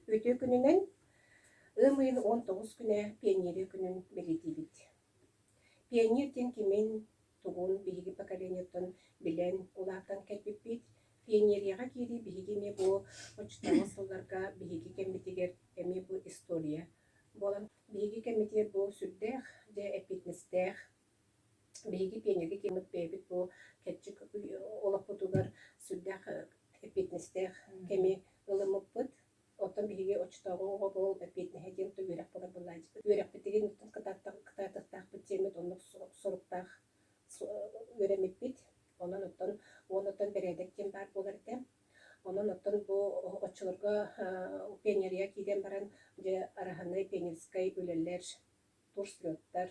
Үтүө күнүнэн ыам ыйын 19 күнэ Пионерия күнүн бэлиэтиибит. Пионер диэн кимин, тугун биһиги поколениеттан билэн, улаатан кэлбиппит. Пионерияҕа киирии биһиги эмиэ бу оччотооҕу сылларга биһиги кэммитигэр эмиэ бу история буолан биһиги кэммитигэр бу сүрдээх дьэ эппиэтинэстээх биһиги пионерга киирбит бэйэбит бу кэрчик олохпутугар сүрдээх эппиэтинэстээх кэми ылыммыппыт. Оттон биһиги оччотооҕу оҕо буол эппиэтинэһэ диэн үөрэх буолар былаадьыппыт. Үөрэхпитигин кытаатыахтаахпыт диэммит оннук соруктаах үөрэммиппит. Онон оттон уонна оттон бэрээдэк диэн баар буолар этэ. Онон оттон бу оччолорго пионерия киирэн баран дьэ араһынай пионерскай үлэлэр турслеттар,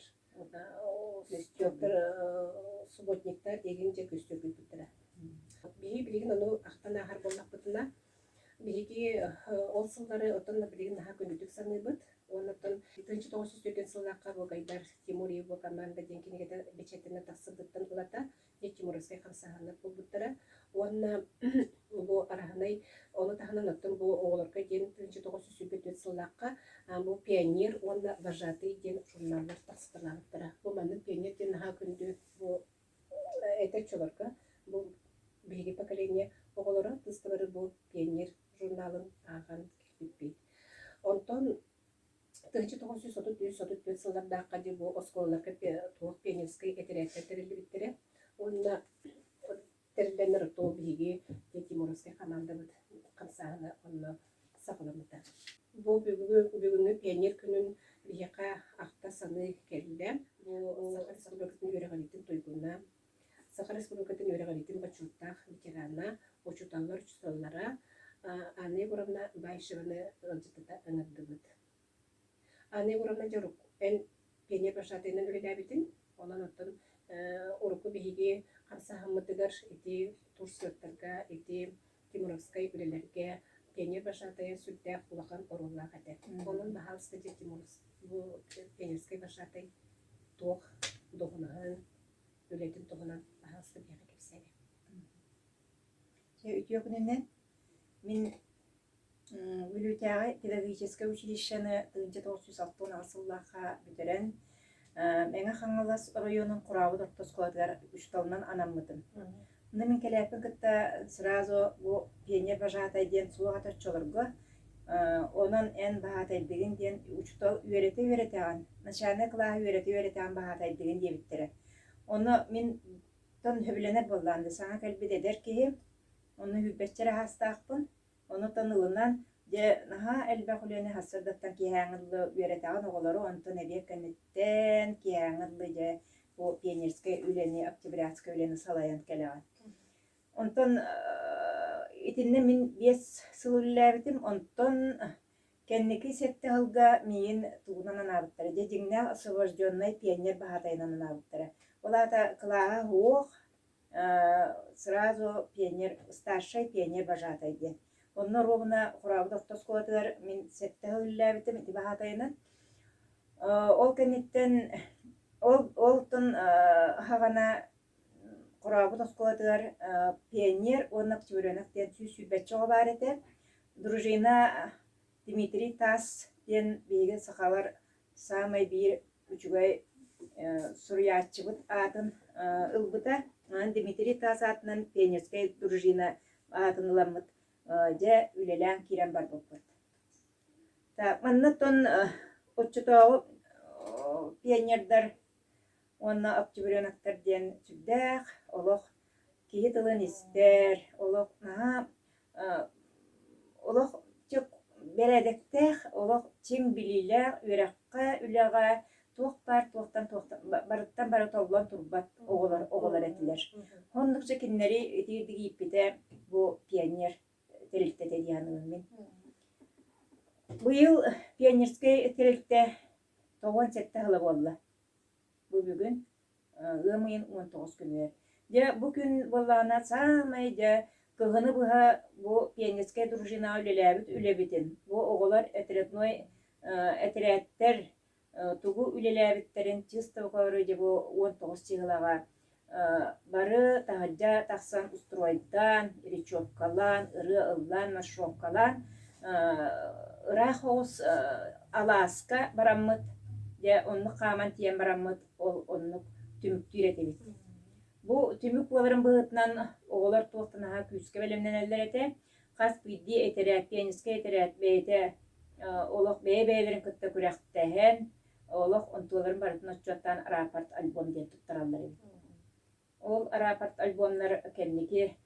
субботниктар диэгин дьэ күстүргүйбүттэрэ. Биһиги билигин ону ахтан ааһар буоллахпытына, биһиги ол сыллары оттон билигин наһаа күндүтүк саныыбыт. Уонна оттон 1940 сыллаахха Богайдар Тимур и его команда диэн кинигэтэ бэчээттэнэ тахсыбытыттан ылата Тимуровскай хамсааһыннар буолбуттара. Уонна бу араһынай, ону таһынан оттон бу оҕолорго диэн 1924 сыллаахха бу Пионер уонна Вожатый диэн журналлар тахсыталаабыттара. Бу маннык Пионер диэн наһаа күндү бу эдэр оччолорго бу биһиги поколение оҕолоро тыстыбары бу Пионер журналын ааҕан кэлбиппит. Онтон 1933-34 сыллардаахха дии бу оскуолаларга туох пионерскай этэрээттэр тэриллибиттэрэ уонна тэриллэннэр то биһиги Тимуровскай хамаандабыт хамсааһына онно саҕаламмыта. Бу бүгүҥҥү, бүгүҥҥү пионер күнүн биһиэхэ ахта-саныы кэллэ. Бу Саха Республикатын үөрэҕириитин туйгуна, Саха Республикатын үөрэҕириитин бочуоттаах ветерана, учууталлар учууталлара Анна Егоровна Баишеваны ыалдьыттата ыҥырдыбыт. Анна Егоровна дьэ эн пионер вожатыйынан үлэлээбитин, онон оттон урукку биһиги хамсааһыммытыгар ити турслеттарга, ити Тимуровскай үлэлэргэ пионер вожатайа сүрдээх улахан оруоллаах этэ. Онон баһаалыста дьэ Тимуровс бу пионерскай вожатай туох дуоһунаһын, үлэтин туһунан баһаалыста биһиэхэ кэпсээнэ. Дьэ, үтүө күнүнэн. Мин Бүлүүтээҕи педагогическай училищены 1968 сыллаахха бүтэрэн, Мэҥэ Хаҥалас оройуонун Хорообут орто оскуолатыгар учууталынан анаммытым. Онно мин кэлээппин кытта сразу бу пионер вожатай диэн суох этэ оччолорго. Онон эн баһаатайдыгын диэн учуутал үөрэтэ-үөрэтэҕин, начальнай кылааһы үөрэтэ-үөрэтэҕин баһаатайдыгын диэбиттэрэ. Ону мин тон сөбүлэнэр буоллаҕым дии, саҥа кэлбит эдэр киһи, онно сүүрбэччэ эрэ саастаахпын. Онутан ылынан, дьэ, наһаа элбэх үлэни сарсыардаттан киэһээҥҥи дылы үөрэтэҕин оҕолору, онтон эбиэт кэнниттэн киэһээҥҥи дылы дьэ бу пионерскай үлэни, октябрятскай үлэни салайан кэлэҕин. Онтон итиннэ мин 5 сыл үлэлээбитим, онтон кэнники сэттэ сылга миигин тугунан анаабыттара, дьэ дьиҥнээх освобожденнай пионер баһаатайынан анаабыттара. Ол аата кылааһа суох, сразу пионер, старшай пионер вожатай диэн. Онно ровно Хорообут орто оскуолатыгар мин сэттэ сыл үлэлээбитим ити баһаатайынан. Ол кэнниттэн ол олтон хаҕана Хорообут оскуолатыгар пионер уонна октябренок диэн 120 оҕо баар этэ. Дружина Дмитрий Таас диэн биһиги сахалар саамай биир үчүгэй суруйааччыбыт аатын ылбыта. Онон Дмитрий Таас аатынан пионерскай дружина аатын ыламмыт дьэ үлэлээн киирэн барбыппыт. Так, манна оттон оччотооҕу пионердар уонна октябреноктар диэн сүрдээх олох киһи тылын истэр, олох наһаа олох бэрээдэктээх, олох чиҥ билиилээх, үөрэххэ, үлэҕэ туох баар туохтан туохтан барыттан бары толлон турбат оҕолор оҕолор этилэр. Оннук дьэ кинилэри итиирдик ииппитэ бу пионер тэрилтэтэ дии саныыбын мин. Быйыл пионерскай тэрилтэ 97 сыла буолла. Бу бүгүн ыам ыйын 19 күнүгэр. Дьэ, бу күн буоллаҕына саамай дьэ кыһыны быһа бу пионерскай дружинаҕа үлэлээбит үлэбитин, бу оҕолор отрядной этэрээттэр тугу үлэлээбиттэрин чисто дьэ бу 19 чыһылаҕа бары таһырдьа тахсан устройдаан, речевкалаан, ырыа ыллаан, маршровкалаан. ыраах оҕус алааска бараммыт, дьэ оннук хааман тиийэн бараммыт ол оннук түмүктүүр этибит. Бу түмүк буоларын быһыытынан оҕолор туох да наһаа күүскэ бэлэмнэнэллэр этэ. Хас биирдии этэрээт, пианистскай этэрээт бэйэтэ олох бэйэ-бэйэлэрин кытта күрэхтэһэн, олох онтуларын барытын отчуоттаан рапорт альбом диэн туттараллар эбит. Ол рапорт альбомнар кэнники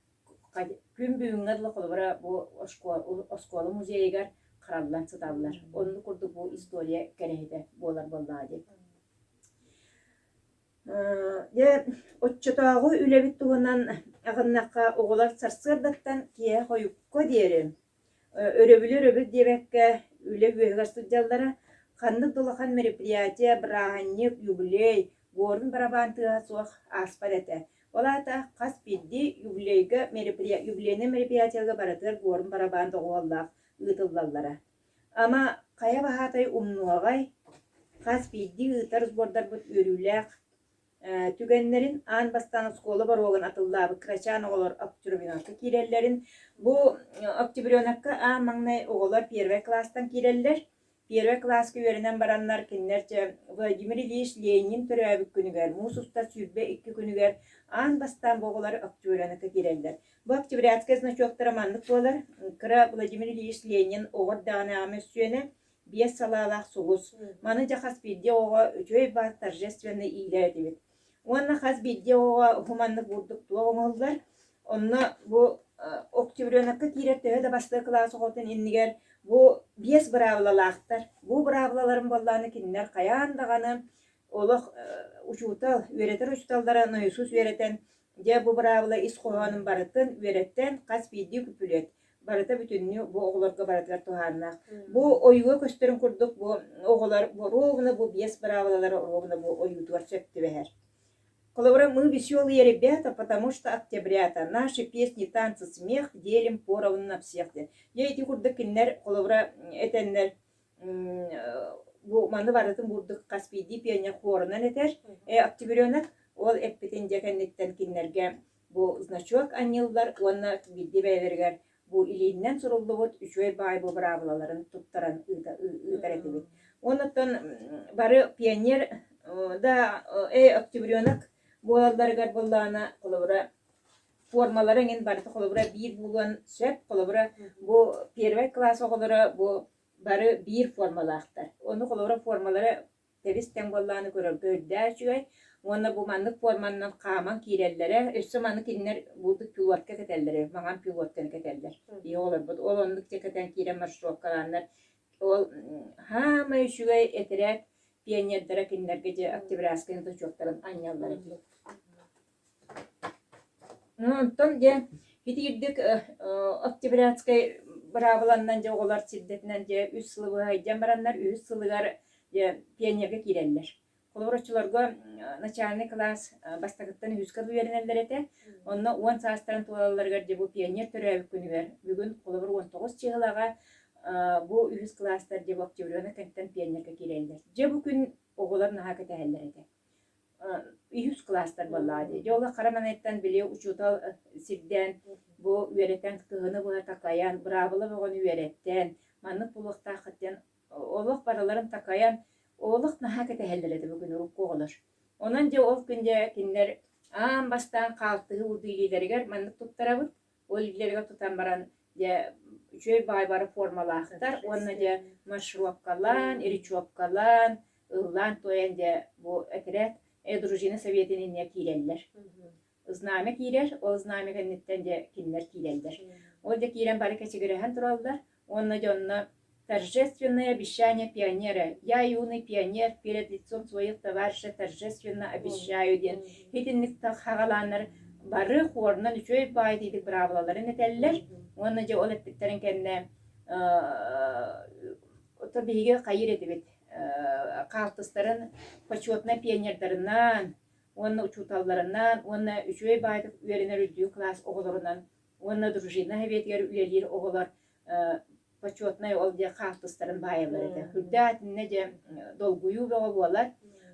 күн бүгүҥҥэ дылы холобура бу оскуола музейыгар хараллан сыталлар. Оннук курдук бу история кэрэһитэ буолар буоллаҕа дии. Дьэ, оччотооҕу үлэбит туһунан аҕыннахха, оҕолор сарсыардаттан киэһэ хойукка диэри өрөбүлү өрөбүл диэбэккэ үлэ үөһүгэр сылдьаллара. Ханнык да улахан мероприятие, бырааһынньык, юбилей, буорун барабаан тыаһа суох ааспат этэ. Ол аата хас биирдии юбилейга, юбилейнай мероприятиеларга барытыгар буорун барабаан доҕуһуоллаах ыытыллаллара. Ама хайа баһаатай умнуоҕай, хас биирдии ыытар сбордарбыт үөрүүлээх түгэннэрин аан бастаан оскуола боруогун атыллаабыт кырачаан оҕолор октябренокка киирэллэрин, бу октябренокка аан маҥнай оҕолор первай кылаастан киирэллэр. Первай кылааска үөрэнэн бараннар кинилэр дьэ Владимир Ильич Ленин төрөөбүт күнүгэр, муус устар 22 күнүгэр аан бастаан бу оҕолор октябренокка киирэллэр. Бу октябрятскай значоктара маннык буолар: кыра Владимир Ильич Ленин оҕо эрдэҕинээҕи мөссүөнэ, биэс салаалаах сулус. Маны дьэ хас биирдии оҕоҕо үчүгэй баар торжественный иилэр этибит. Уонна хас биирдии оҕоҕо хуманнык бурдук туох оҥоһуллар. Онно бу октябренокка киирэр төһө да бастакы кылаас оҕотун иннигэр бу биэс быраабылалаахтар. Бу быраабылаларын буоллаҕына кинилэр хайаан даҕаны олох учуутал, үөрэтэр учууталлара нойосуус үөрэтэн Дьэ, бу быраабыла ис хоһоонун барытын үөрэттэн хас биирдии күпүлүөт барыта бүтүннүү бу оҕолорго барытыгар туһааннаах. Бу ойууга көстөрүн курдук бу оҕолор бу ровно бу биэс быраабылалара ровно бу ойуутугар сөп түбэһэр. Холобура, мы веселые ребята, потому что октябрята, наши песни, танцы, смех делим поровну на всех диэн. Дьэ, ити курдук кинилэр холобура этэннэр бу маны барытын бурдук хас биирдии пионер хуорунан этэр октябренок ол эппитин дьэ кэнниттэн кинилэргэ бу значок анньыллар уонна биирдии бэйэлэригэр бу илииннэн суруллубут үчүгэй баай бу быраабылаларын туттаран ыытар этибит. Оннуттан бары пионер да октябренок буолалларыгар буоллаҕына холобура формалара эҥин барыта холобура биир буолуон сөп. Холобура бу первый класс оҕолоро бу бары биир формалаахтар. Ону холобура формалара тэбис-тэҥ буоллаҕына көрөргө үрдээх үчүгэй. Уонна бу маннык форманнан хааман киирэллэрэ, өссө маны кинилэр бурдук пилотка кэтэллэрэ, маҥан пилотканы кэтэллэр. Биһиги оҕолорбут ол оннук дьэ кэтэн киирэн маршруткалааннар ол хаамай үчүгэй этэрээт пионердара кинилэргэ дьэ октябрьскай значоктарын анньаллар этэ. Онтон дьэ итиирдик октябрятскай быраабыланнан дьэ оҕолор сирдэтинэн дьэ үс сылы быһа илдьэн бараннар үһүс сылыгар дьэ пионерга киирэллэр. Холобур оччолорго начальный кылаас бастакыттан үһүскэ үөрэнэллэр этэ. Онно 10 саастарын туолалларыгар дьэ бу пионер төрөөбүт күнүгэр бүгүн холобур 19 чыһылаҕа бу үһүс кылаастар дьэ бу октябренок кэнниттэн пионерга киирэллэр. Дьэ бу күн оҕолор наһаа кэтэһэллэр этэ. Үһүс кылаастар буоллаҕа дии. Дьэ ол хара маҥнайттан били учуутал сирдээн бу үөрэтэн кыһыны быһа такайан, быраабыла бөҕөнү үөрэттэн, маннык буолуохтааххыт диэн олох барыларын такайан, олох наһаа кэтэһэллэр этэ бу күн урукку оҕолор. Онон дьэ ол күн дьэ кинилэр аан бастаан хаалтыһы уурду илиилэригэр маннык туттарабыт, Ол илиилэригэр тутан баран дьэ үчүгэй баҕайы бары формалаахтар уонна дьэ маршировкалаан, речевкалаан, ыллаан-туойан дьэ бу этэрээт дружина советын иннигэр киирэллэр. Знамя киирэр, ол знамя кэнниттэн дьэ кинилэр киирэллэр. Ол дьэ киирэн бары кэчигирэһэн тураллар уонна дьэ онно Торжественное обещание пионера. Я, юный пионер, перед лицом своих товарищей торжественно обещаю диэн итинник хаҕалааннар бары хуорунан үчүгэй баай диидик быраабылаларын этэллэр уонна дьэ ол эппиттэрин кэннэ ото биһиги хайыыр этибит хаалтыстарын почетнай пионердарынан уонна учууталларынан уонна үчүгэй баайдык үөрэнэр үрдүк кылаас оҕолорунан уонна дружина сэбиэтигэр үлэлиир оҕолор почетнай ол дьэ хаартыстарын баайаллар этэ. Үрдээх итиннэ дьэ долгуйуу бөҕө буолар.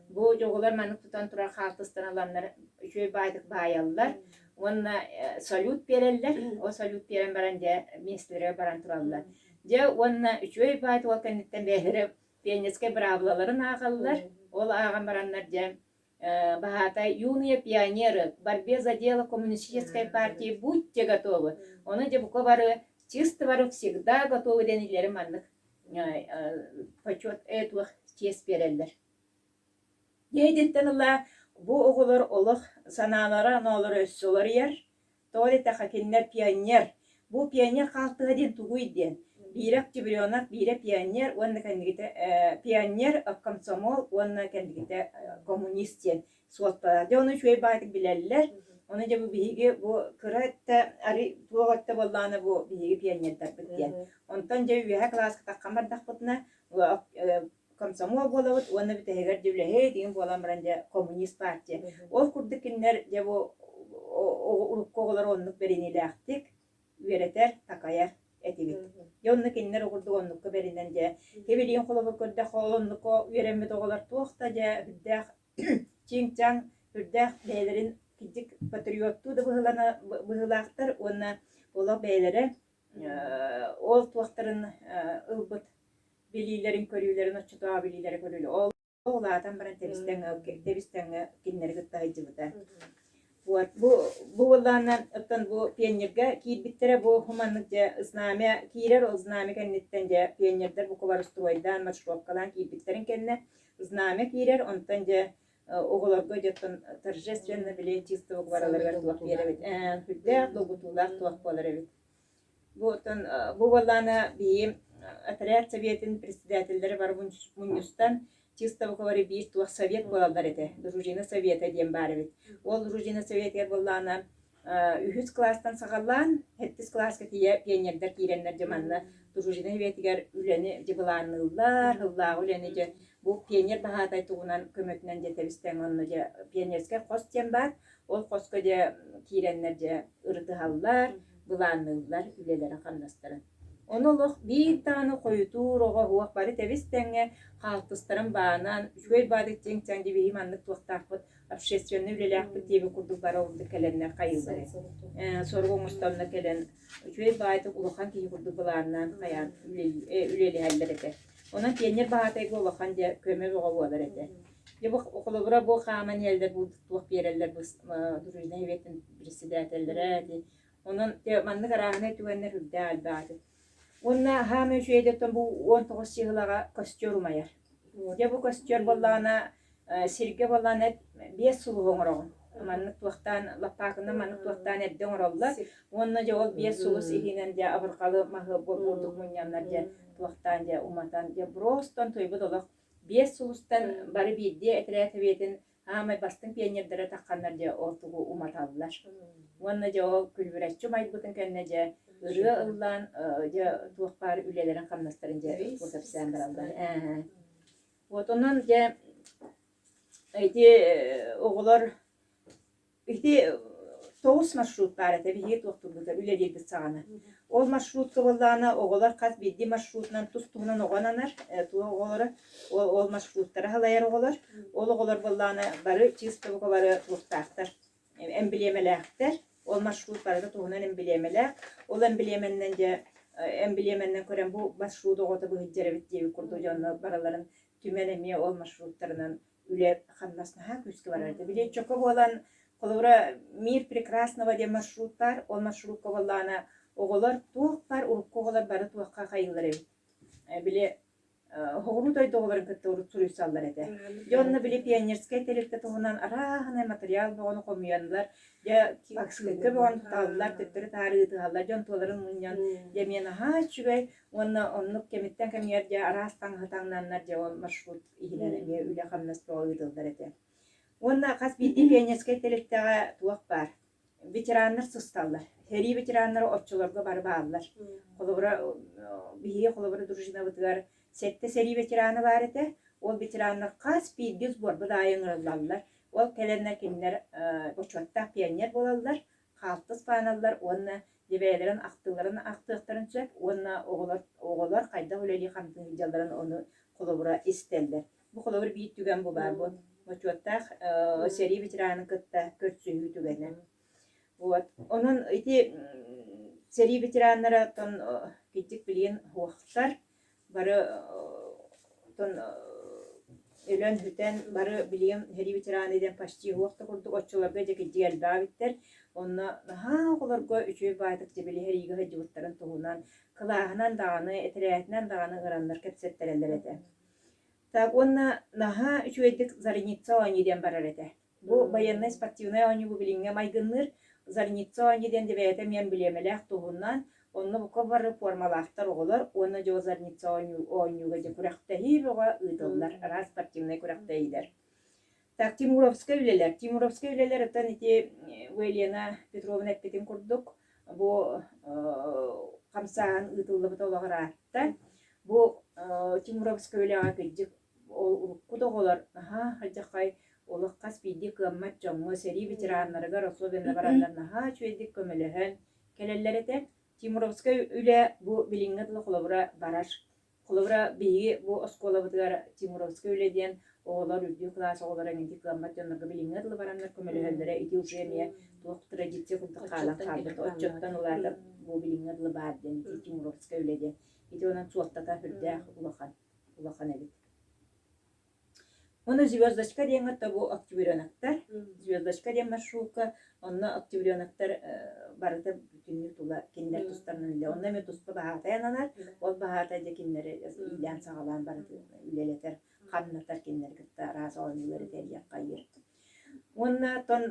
Бу дьоҕулар маннык тутан турар хаартыстарын ыланнар үчүгэй баайдык баайаллар уонна салют биэрэллэр. Ол салют биэрэн баран дьэ миэстэлэригэр баран тураллар. Дьэ уонна үчүгэй баай уол кэнниттэн бэйэлэрэ пионерскай быраабылаларын ааҕаллар. Ол ааҕан бараннар дьэ баһаатай юные пионеры в борьбе за дело коммунистической партии будьте готовы. Ону дьэ бука бары чисто бары всегда готовы диэн илэрэ маннык почет туох чиэс биэрэллэр. Дьэ итинтэн ыла бу оҕолор олох санаалара-оноолоро өссө уларыйар. Тоҕо диэтэххэ, кинилэр пионер. Бу пионер хаалтыһа диэн тугуй диэн. Биирэ октябренок, биирэ пионер уонна кэнникитэ пионер, комсомол уонна кэнникитэ коммунист диэн суолталаах. Дьэ ону үчүгэй баҕайытык билэллэр. Ону дьэ бу биһиги бу кыра өттө арый туох өттө буоллаҕына бу биһиги пионердарбыт диэн. Онтон дьэ үөһэ кылааска таххан бардахпытына комсомол буолабыт уонна бүтэһигэр дьэ үлэһит игин буолан баран дьэ коммунист партия. Ол курдук кинилэр дьэ бу урукку оҕолор оннук бэриниилээхтик үөрэтэр, такайар этибит. Дьэ онно кинилэр курдук оннукка бэринэн дьэ кэбилиин холобур көрдөххө ол оннукка үөрэммит оҕолор туох да дьэ үрдээх чиҥ-чаҥ үрдээх бэйэлэрин кырдьык патриоттуу да быһыылана быһыылаахтар уонна олох бэйэлэрэ ол туохтарын ылбыт билиилэрин-көрүүлэрин оччотооҕу билиилэрэ көрүүлэрэ ол улаатан баран тэбис-тэҥҥэ тэбис-тэҥҥэ кинилэри кытта сылдьыбыта. Вот бу бу буоллаҕына оттон бу пионерга киирбиттэрэ бу маннык дьэ знамя киирэр ол знамя кэнниттэн дьэ пионердар бука бары стройдаан маршировкалаан киирбиттэрин кэннэ знамя киирэр онтон дьэ оҕолорго дьэ оттон торжественно били чистого бараларыгар туох биэрэбит ээ сүрдээх долгутуулаах туох буолар эбит. Бу оттон бу буоллаҕына биһи отряд советын председателлэрэ бары мунньустан чистовыковары биир туох совет буолаллар этэ. Дружина совета диэн баар эбит. Ол дружина советыгар буоллаҕына үһүс кылаастан саҕалаан сэттис кылааска тиийэ пионердар киирэннэр дьэ манна дружина советыгар үлэни дьэ былаанныыллар, сыллааҕы үлэни дьэ бу пионер баһаатай тугунан көмөтүнэн дьэ тэбистэҥ онно дьэ пионерскай хос диэн баар. Ол хоско дьэ киирэннэр дьэ ырытыһаллар, былаанныыллар үлэлэрин-хамнастарын. Ону олох биир даҕаны хойутуур оҕо уох бары тэбис-тэҥҥэ хаалтыстарын баанан, үчүгэй баадык чиҥ-чаҥ дибиһи маннык туохтаахпыт, общественнай үлэлээхпит диэбит курдук бары ордук кэлэннэр хайыыллар э, сорук оҥостонно кэлэн үчүгэй баайдык улахан киһи курдук былааннаан хайаан үлэлэһэллэр этэ. Онон пионер баһаатайга улахан дьэ көмө бөҕө буолар этэ. Дьэ бу холобура бу хааман иһэллэр бу туох биэрэллэр бу дружина сэбиэтин председателлэрэ ити. Онон маннык арааһынай түгэннэр үрдээх элбэх этэ. Уонна хаама үчүгэйдэттэн бу 19 сыһылаҕа костер умайар. Дьэ бу костер буоллаҕына сиргэ буоллаҕына биэс сулуһу оҥороҕун. Маннык туохтаан лаппаакынан маннык туохтаан эрдэ оҥороллор. Уонна дьэ ол биэс сулус иһинэн дьэ абырҕалы маһы бурдук мунньаннар дьэ туохтаан дьэ уматан дьэ бростон туйбут олох биэс сулустан бары биирдии этэрээт сэбиэтин аамай бастыҥ пионердара тахханнар дьэ ол тугу уматаллар. Уонна дьэ ол күлүбүрэччи умайбытын кэннэ дьэ ырыа ыллаан дьэ туох баар үлэлэрин-хамнастарын дьэ кэпсээн бараллар. Вот онон дьэ ити оҕолор Ити тоҕус маршрут баар этэ биһиги туохтуурбутугар үлэлиирбит саҕана. Ол маршрутка буоллаҕына оҕолор хас биирдии маршрутунан тус-туһунан оҕо ананар, туох оҕолоро, ол, ол маршруттары салайар оҕолор. Ол оҕолор буоллаҕына бары чисто бары туохтаахтар, эмблемэлээхтэр. Ол маршрут барыта туһунан эмблемэлээх. Ол эмблемэннэн дьэ эмблемэннэн көрөн бу маршрут оҕото быһыддьар эбит диэбит курдук дьонно барыларын түмэн эмиэ ол маршруттарынан үлэ-хамнас наһаа күүскэ барар этэ. Били чоко буолан, холобура, Мир прекрасного диэн маршрут баар, ол маршрукка буоллаҕына оҕолор туох баар урукку оҕолор бары туохха хайыыллар эбит. Били оҕуруу дойду оҕолорун кытта урут суруйсаллар этэ. Дьэ онно били пионерскай тэрилтэ туһунан арааһынай матырыйаал бөҕөнү хомуйаннар, дьэ аксыыкка бөҕөнү туталлар, төттөрү-таары ыытыһаллар, дьон туоларын мунньан, дьэ эмиэ наһаа үчүгэй уонна оннук кэмиттэн кэмигэр дьэ араас таҥаһы таҥнаннар дьэ ол маршрут иһинэн эмиэ үлэ-хамнас бөҕө ыытыллар этэ. Уонна хас биирдии пионерскай тэрилтэҕэ туох баар? Ветераннар сысталлар. Сэрии ветераннара оччолорго бары бааллар. Холобура, биһиги холобура дружинабытыгар сэттэ сэрии ветерана баар этэ. Ол ветераннар хас биирдии сборбут аайы ыҥырыллаллар. Ол кэлэннэр кинилэр бочуоттаах пионер буолаллар, хаалтыс бааналлар уонна дьэ бэйэлэрин ахтыыларын ахтыахтарын сөп уонна оҕолор оҕолор хайдах үлэлии-хамсыы сылдьалларын ону холобура истэллэр. Бу холобур биир түгэн бу баар бу бочуоттаах сэрии ветеранын кытта көрсүһүү түгэнэ. Вот. Онон ити Сэрии ветераннара оттон кырдьык билигин суохтар, бары оттон өлөн-сүтэн бары билигин сэрии ветерана диэн почти суох да курдук оччолорго дьэ кырдьык элбэх эбиттэр. Онно наһаа оҕолорго үчүгэй баайдык дьэ били сэриигэ сылдьыбыттарын туһунан кылааһынан даҕаны, этэрээтинэн даҕаны ыҥыраннар кэпсэттэрэллэр этэ. Так уонна наһаа үчүгэйдик Зарница оонньуу диэн барар этэ. Бу байыаннай спортивнай оонньуу бу билиҥҥэ майгынныыр. Зарница оонньуу диэн бэйэтэ эмиэ эмблемэлээх туһунан, онно бука бары формалаахтар оҕолор уонна дьэ Зарница оонньуу оонньууга дьэ күрэхтэһии бөҕө ыытыллар, араас спортивнай күрэхтэһиилэр. Так, Тимуровскай үлэлэр. Тимуровскай үлэлэр оттон ити Елена Петровна эппитин курдук, бу хамсааһын ыытыллыбыта олох ыраатта. Бу Тимуровскай үлэҕэ кырдьык ол урукку да оҕолор наһаа алдьархай олох хас биирдии кыаммат дьоҥҥо, сэрии ветераннарыгар особенно бараннар наһаа үчүгэйдик көмөлөһөн кэлэллэр этэ. Тимуровскай үлэ бу билиҥҥи дылы холобура барар. Холобура, биһиги бу оскуолабытыгар Тимуровскай үлэ диэн оҕолор үрдүк кылаас оҕолоро эҥин кыаммат дьоннорго билиҥҥи дылы бараннар көмөлөһөллөрө ити уже эмиэ туох традиция курдук хаалан хаалбыт. Оччоттон улаата бу билиҥҥи дылы баар диэн ити Тимуровскай үлэ диэн. Ити онон суолтата сүрдээх улахан улахан эбит. Уонна «Звездочка» диэҥҥэ бу октябреноктар, «Звездочка» диэн маршрутка, онно октябреноктар барыта бүтүннүү тула кинилэр тустарынан үлэ. Онно эмиэ туспа баһаатай ананар, ол баһаатай дьэ кинилэри иилээн-саҕалаан барытын үлэлэтэр, хамнатар кинилэри кытта араас оонньуулары тэрийэр хайыыр. Уонна оттон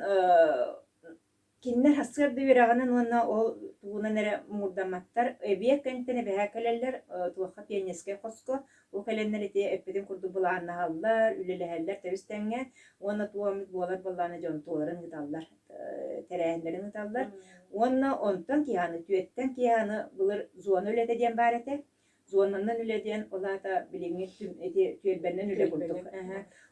Кинилэр сарсыарда үөрэҕинэн уонна ол тугунан эрэ муҥурдамматтар, эбиэт кэнниттэн эбэһээ кэлэллэр, туохха пионерскай хоско, ол кэлэннэр ити эппитин курдук былааннаһаллар, үлэлэһэллэр тэбис-тэҥҥэ уонна туох эмит буолар буоллаҕына дьон туоларын ыыталлар, тэрээһиннэрин ыыталлар. Уонна онтон киһи түөттэн киһи аны былыр зона үлэтэ диэн баар этэ. Зонанан үлэ диэн ол аата билиҥҥи ити түөлбэннэн үлэ курдук.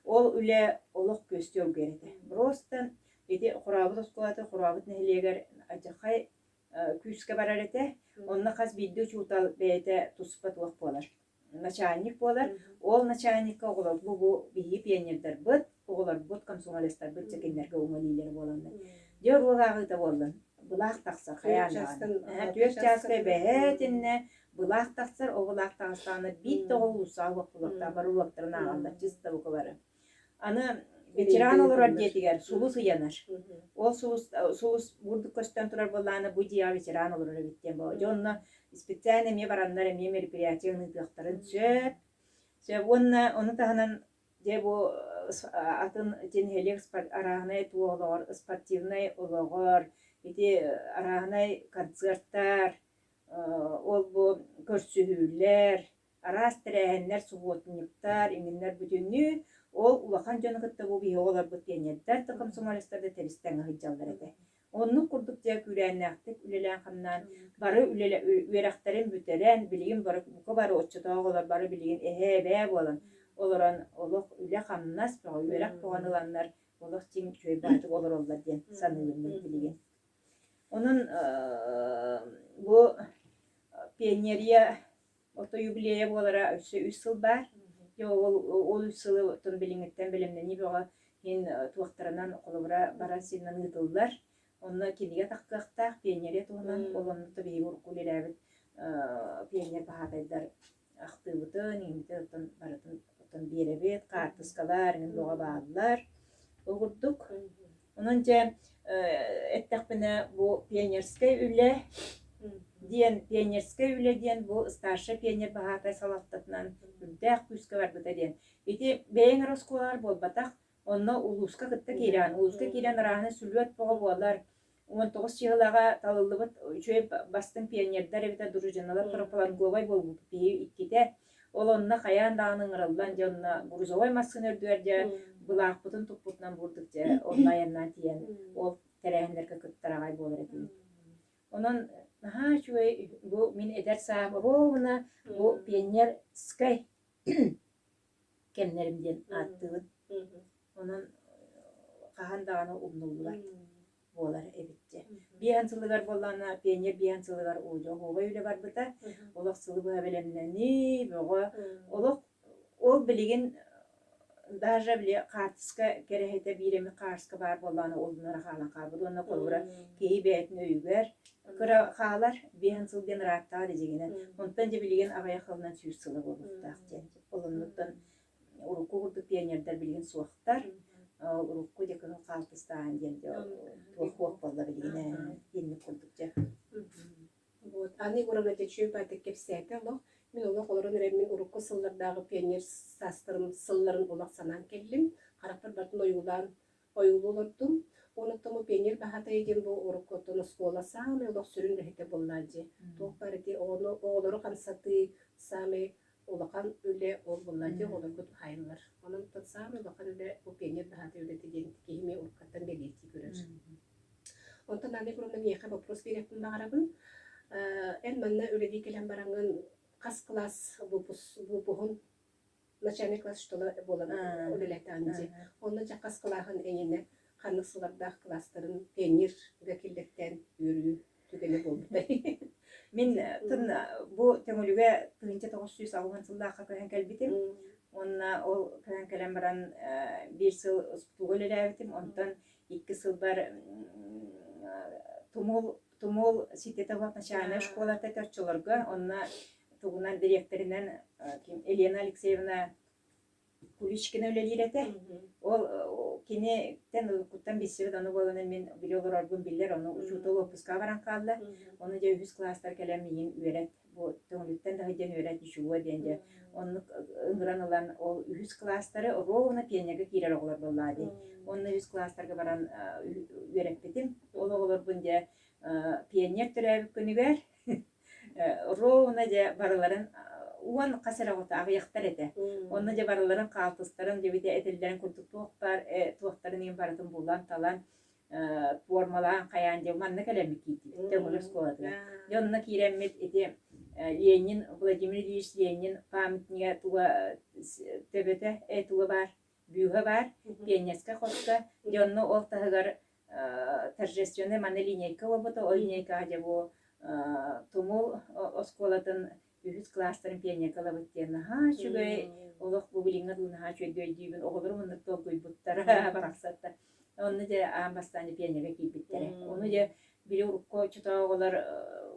Ол үлэ олох күөстүү оргуйар этэ. Просто Ити Хорообут оскуолата Хорообут нэһилиэгэр алдьархай күүскэ барар этэ. Онно хас биирдии учуутал бэйэтэ туспа туох буолар, начальник буолар. Ол начальникка оҕолорбу бу биһиги пионердарбыт, оҕолорбут, комсомолецтарбыт дьэ кинилэргэ уҥа илиилэрэ буоланнар. Дьэ оруол ааҕыыта буоллун. Былаах тахсар хайаан даҕаны. 4 чааска эбэһээтиннэ былаах тахсар, ол былаах таҕыстаҕына биир да оҕо уулуссаҕа уоппулуохтаах, бары уруоктарын ааҕаллар, чисто бары. Аны ветеран олорор дьиэтигэр сулус ыйанар. Ол сулус сулус бурдук көстөн турар буоллаҕына бу дьиэҕэ ветеран олорор эбит диэн буолар. Дьэ онно специально эмиэ бараннар эмиэ мероприятие ыытыахтарын сөп. Сөп уонна ону таһынан дьэ бу атын ити нэһилиэк арааһынай туох олоҕор спортивнай олоҕор ити арааһынай концерттар ол бу көрсүһүүлэр араас тэрээһиннэр, субуотунньуктар, иҥиннэр бүтүннүү ол улахан дьону кытта бу биһиги оҕолорбут пионердар да комсомолецтар да тэбис-тэҥҥэ сылдьаллар этэ. Оннук курдук дьэ күүрээннээхтик үлэлээн-хамнаан бары үлэлэ үөрэхтэрин бүтэрэн, билигин бары бука бары оччотооҕу оҕолор бары билигин эһээ-эбээ буолан олорон олох үлэ-хамнас бөҕө, үөрэх бөҕөнү ыланнар олох дьиҥ үчүгэй баҕайытык олороллор диэн саныыбын мин билигин. Онон бу пионерия Орто юбилейа буолара өссө үс сыл баар. Дьэ ол ол үс сылы оттон билиҥҥиттэн бэлэмнэнии бөҕө иһин туохтарынан холобура барар сиринэн ыытыллар. Онно кинигэ тахсыахтаах пионерия туһунан ол онно биһиги урукку үлэлээбит пионер баһаатайдар ахтыыбытын, иҥмитин оттон барытын оттон биэрэбит, хаартыскалар иҥин бөҕө бааллар. Ол курдук Онон дьэ эттэхпинэ бу пионерскай үлэ диэн пионерскай үлэ диэн бу старшай пионер баһаатай салалтатынан үрдээх күүскэ барбыта диэн. Ити бэйэҥ эрэ оскуолаҕар буолбатах, онно улууска кытта киирэҕин. Улууска киирэн арааһынай сүлүөт бөҕө буолар. 19 чыһылаҕа талыллыбыт үчүгэй бастыҥ пионердар эбэтэ дружиналар профланговай буолбут киһи иккитэ. Ол онно хайаан даҕаны ыҥырыллан дьэ онно грузовой массыына үрдүгэр дьэ былаахпытын туппутунан бурдук дьэ онно айаннаан тиийэн ол тэрээһиннэргэ кыттар аҕай буолар этибит. Онон наһаа үчүгэй бу мин эдэр сааһым ровно бу пионерскай кэмнэрим диэн ааттыыбын. Онон хаһан даҕаны умнуллубат буолар эбит дьэ. Биэһэн сылыгар буоллаҕына, пионер биэһэн сылыгар оһуобай үлэ барбыта. Олох сылы быһа бэлэмнэнии бөҕө. Олох ол билигин даже били хаартыска кэрэһитэ биир эмит хаартыска баар буоллаҕына ол гынара хаалан хаалбыт уонна холобура киһи бэйэтин өйүгэр Кыра хаалар биэһин сыл диэн ырааттаҕа да дьиҥинэн. Онтон дьэ билигин аҕыйах сылынан 100 сыла буолуохтаах диэн. Ол оннуттан урукку курдук пионердар билигин суохтар. Урукку дьэ кыһыл хаалтыстааһын диэн дьэ туох хуох буолла билигин инник курдук дьэ. Вот. Аны Егоровна Чечуев-Баатыр кэпсээтэ олох. Мин олох олорон эрэммин урукку сыллардааҕы пионер саастарым сылларын олох санаан кэллим. Харахпар барытын ойуулаан ойуулуу олордум. Онуттан бу пионер баһаатайа диэн бу уруккуттан оскуола саамай олох сүрүн үлэһитэ буоллаа дии. Туох баар ити оҕону оҕолору хамсатыы саамай улахан үлэ ол буоллаа дии оҕолорго туһаайыллар. Онон саамай улахан үлэ бу пионер баһаатай үлэтэ диэн киһи эмиэ уруккаттан бэлиэтии көрөр. Онтон Анна Егоровна миэхэ вопрос биэриэхпин баҕарабын. Эн манна үлэлии кэлэн бараҥҥын хас кылаас выпуһун начальный класс что буолан үлэлээтэҕин дии. Онно дьэ хас кылааһын эйиэнэ ханнык сыллардаах кылаастарын пионерга киллэртээн үөрүү түгэнэ буолбутай? Мин тын бу Төҥүлүгэ 1960 сыллаахха көһөн кэлбитим. Уонна ол көһөн кэлэн баран биир сыл СПТУга үлэлээбитим. Онтон икки сылбар Тумул Тумул ситэтэ суох начальнай школата этэ оччолорго. Онно тугунан дириэктэринэн ким Елена Алексеевна Куличкина үлэлиир этэ. Ол киниттэн уруккуттан билсибит ону буолан мин били олорорбун биллэр, ону учуутал уоппускаҕа баран хаалла. Ону дьэ үһүс кылаастар кэлэн миигин үөрэт, бу Төҥүлүттэн да сылдьан үөрэт ничего диэн дьэ оннук ыҥыран ылан ол үһүс кылаастары ровно пионерга киирэр оҕолор буоллаа дии. Онно үһүс кылаастарга баран үөрэппитим. Ол оҕолорбун дьэ пионер төрөөбүт күнүгэр ровно дьэ барыларын уон хас эрэ оҕото аҕыйахтар этэ. Онно дьэ барыларын хаалтыстарын дьэбитэ этиллэрин курдук туох баар туохтарын иһин барытын булан-талан пуормалаан хайаан дьэ манна кэлэммит киирдибит Төҥүлү оскуолатыгар. Дьэ онно киирэммит ити Ленин Владимир Ильич Ленин памятнига туга төбөтө туга баар бүүһэ баар пионерскай хоско дьэ онно ол таһыгар торжественный маны линейка буолбута ол линейкаҕа дьэ бу Тумул оскуолатын үһүс кылаастарын пионерка ылабыт диэн наһаа үчүгэй олох бу билиҥҥэ дуу наһаа үчүгэйдик өйдүүбүн оҕолорум оннук долгуйбуттара барахсаттар онно дьэ аан бастаан дьэ пионерга киирбиттэрэ ону дьэ били урукку оччотооҕу оҕолор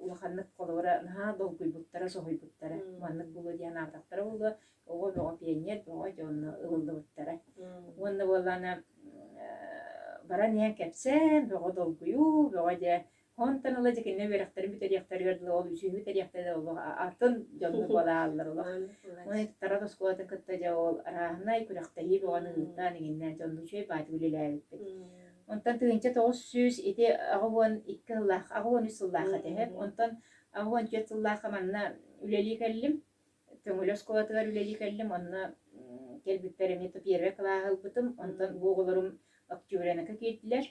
улаханнык холобура наһаа долгуйбуттара соһуйбуттара маннык буолуо диэн анаабатахтара буолуо оҕо бөҕө пионер бөҕө дьэ онно ылыллыбыттара уонна буоллаҕына баран иһэн кэпсээн бөҕө долгуйуу бөҕө дьэ онтон ыла дьэ кинилэр үөрэхтэрин бүтэриэхтэригэр дылы ол үсүһү бүтэриэхтэригэр олох атын дьоннор буолааллар олох уонна Тарат оскуолатын кытта дьэ ол арааһынай күрэхтэһии бөҕөнү ыытан иҥиннээн дьонну үчүгэй баайдык үлэлээбиппит онтон 1900 ити 82 сыллаах 83 сыллаах этэ онтон 84 сыллаахха манна үлэлии кэллим Төҥүлү оскуолатыгар үлэлии кэллим, онно кэлбиппэр эмиэ то первый кылааһы ылбытым, онтон бу оҕолорум октябренокка киирдилэр.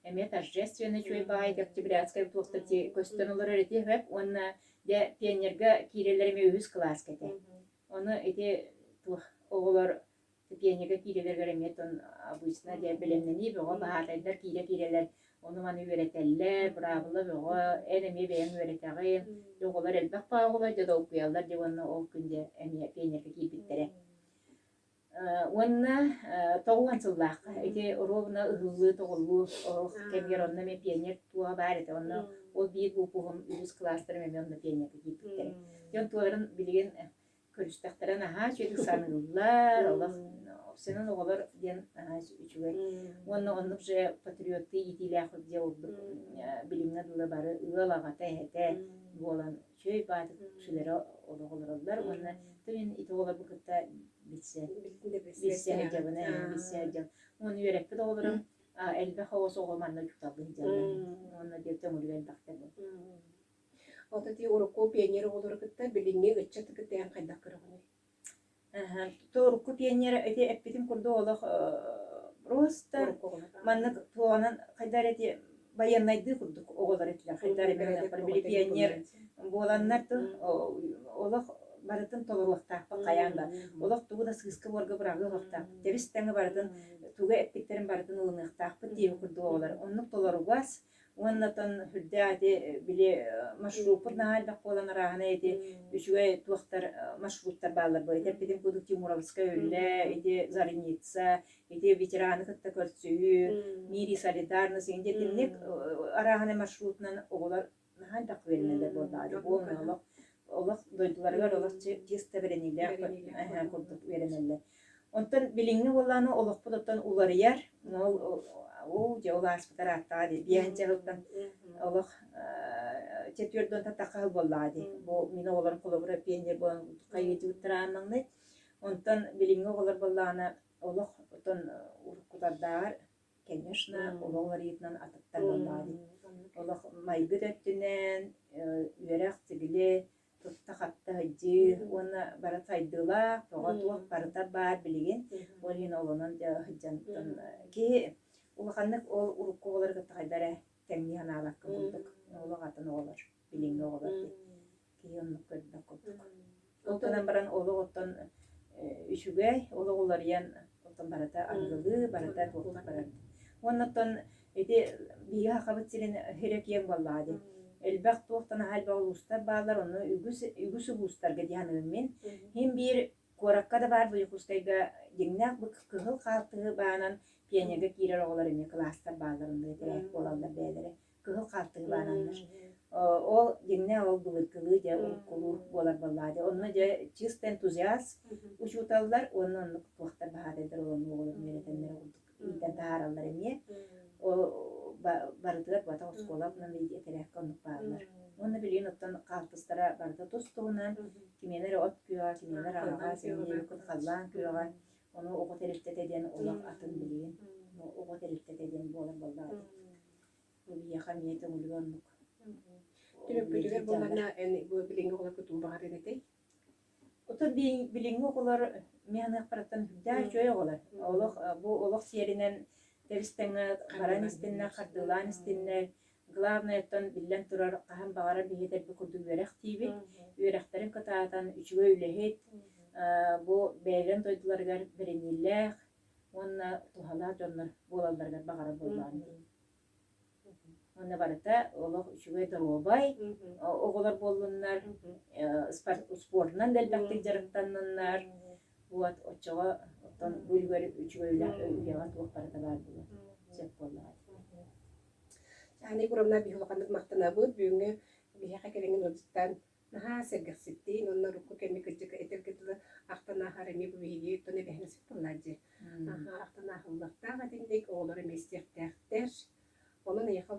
Эмиэ торжественный үчүгэй баҕайы октябрятскай туохтар көстөн олорор ити сөп уонна дьэ пионерга киирэллэр эмиэ үһүс кылааска этэ. Ону ити туох оҕолор Пионерга киирэлэригэр эмиэ тон обычно дьэ бэлэмнэнии бөҕө, баһаатайдар киирэ-киирэлэр ону-маны үөрэтэллэр, быраабыла бөҕө, эн эмиэ бэйэҥ үөрэтэҕин, дьэ оҕолор элбэх баҕа оҕолор дьэ долгуйаллар дьэ уонна ол күн дьэ эмиэ пионерга киирбиттэрэ. Уонна 90 сыллаахха ити оруобуна ыһыллыы-тоҕуллуу ол кэмигэр онно эмиэ пионер туоһа баар этэ онно ол биир выпуһум үһүс кылаастарым эмиэ онно пионерга киирбиттэрэ. Дьон туоларын билигин көрүстэхтэрэ наһаа үчүгэйдик саныыллар, олох опсынан оҕолор диэн наһаа үчүгэй. Уонна оннук же патриоттыы иитиилээх дьэ ордук билиҥҥэ дылы бары ыал аҕата эһэтэ буолан үчүгэй баатык үксүлэрэ олох олороллор уонна мин ити оҕолорбун кытта билсэ билсэ сылдьабын билсэ сылдьабын. Уонна үөрэппит оҕолорум элбэх оҕо оҕо манна учууталлыы сылдьаллар. Уонна диэн төҥүлүгэ элбэхтэр. От ити урукку пионер оҕолору кытта билиҥҥи ыччаты кытта эн хайдах көрөҕүнүй? Урукку пионер ити эппитим курдук олох просто маннык туоҕунан хайдах эрэ ити байыаннайдыы курдук оҕолор этилэр хайдах эрэ били пионер буоланнар олох барытын толоруохтаахпыт хайаан да олох тугу да сыыска-буорга быраҕыа суохтаахпыт тэбис тэҥэ барытын тугу эппиттэрин барытын ылыныахтаахпыт диэбит курдук оҕолор оннук толоругас Уонна оттон сүрдээх ити били маршруппут наһаа элбэх буолан арааһынай ити үчүгэй туохтар маршруттар бааллар буолла. Ити эппитим курдук Тимуровскай үлэ, ити Зарница, ити ветераны кытта көрсүһүү, Мир и солидарность итинник арааһынай маршрутунан оҕолор. наһаа элбэх үөрэнэллэр буоллаҕа дии. Буолан олох олох дойдуларыгар олох чисто бэриниилээх курдук үөрэнэллэр. Онтон билиҥҥи буоллаҕына олохпут оттон уларыйар. Ол оо дьэ ол ааспытар ааттаҕа дии. Биэһинчэ сылтан олох четверть тахха сыл буоллаҕа дии. Бу мин оҕолорум холобура пионер буолан хайыытыбыттара аан маҥнай. Онтон билиҥҥи оҕолор буоллаҕына олох оттон уруккутардааҕар конечно, олох уларыйыытынан атыттар буоллаҕа дии. Олох майгы да өттүнэн, үөрэх, сигили, тутта-хапта сылдьыы уонна бары сайдыылаах, тоҕо туох барыта баар билигин. Ол иһин олонон дьэ сылдьан киһи улаханнык ол урукку оҕолору кытта хайдах эрэ тэҥнии санаабакка курдук. Олох атын оҕолор, билиҥҥи оҕолор дии. Киһи оннук көрбөт курдук. Ол гынан баран олох оттон үчүгэй, олох уларыйан оттон барыта аныгылыы, барыта туохха барар. Уонна оттон ити биһиги Сахабыт сирин сирэ киэҥ буоллаҕа дии. Элбэх туохтан аһа элбэх улуустар бааллар, онно үгүс үгүс улуустарга дии саныыбын мин. Син биир куоракка да баар бу Дьокуускайга дьиҥнээх бу кыһыл хаалтыһы баанан пионерга киирэр оҕолор эмиэ кылаастар бааллар, онно этэрээт буолаллар бэйэлэрэ. Кыһыл хаартыгы баананнар. Ол дьиҥнээх ол былыргылыы дьэ уруккулуу буолар буоллаҕа дии. Онно дьэ чисто энтузиаст учууталлар уонна оннук туохтар баһаатайдар ол оннук оҕолорун үөрэтэллэрэ курдук иитэн таһаараллар эмиэ. Ол барытыгар батах оскуола этэрээккэ оннук бааллар. Уонна билигин оттон хаалтыстара барыта тус-туһунан, кимиэнэ эрэ от күөҕэ, кимиэнэ эрэ аһаҕас, эмиэ халлаан күөҕэ. Ону оҕо тэрилтэтэ диэн олох атын билигин. Оҕо тэрилтэтэ диэн буолар буоллаҕа дии. Биһиэхэ эмиэ көҥүлүгэ оннук. Төрөппүтүгэр буоллаҕына эн бу билиҥҥи оҕолорго тугу баҕарыан этэй? Оттон билиҥҥи оҕолор мин саныахпарыттан сүрдээх үчүгэй оҕолор. Олох бу олох сиэринэн тэбис-тэҥҥэ баран истиннэр, хардыылаан истиннэр. Главное оттон биллэн турар хаһан баҕарар биһиги этэрбит курдук үөрэх диибит. Үөрэхтэрин кытаатан үчүгэй үлэһит, бу бэйэлэрин дойдуларыгар бэриниилээх уонна туһалаах дьоннор буолалларыгар баҕарар буоллаҕым дии. Уонна барыта олох үчүгэй доруобай оҕолор буоллуннар, спордунан да элбэхтик дьарыктанныннар. Вот оччоҕо оттон бу үлүгэр үчүгэй үлэ үйэҕэ туох барыта баар буолуо сөп буоллаҕа дии. Аана Егоровна биһи улаханнык махтанабыт. Бүгүҥҥү биһиэхэ кэлэҥҥин ыалдьыттаан наһаа сэргэхситтиин уонна урукку кэми кырдьык этэргэ дылы ахтан ааһар эмиэ бу биһиги оттон эбэһинэспит буоллаҕа дии. Аха, ахтан ааһыллыахтаах этинник, оҕолор эмиэ истиэхтээхтэр. Онон эйиэхэ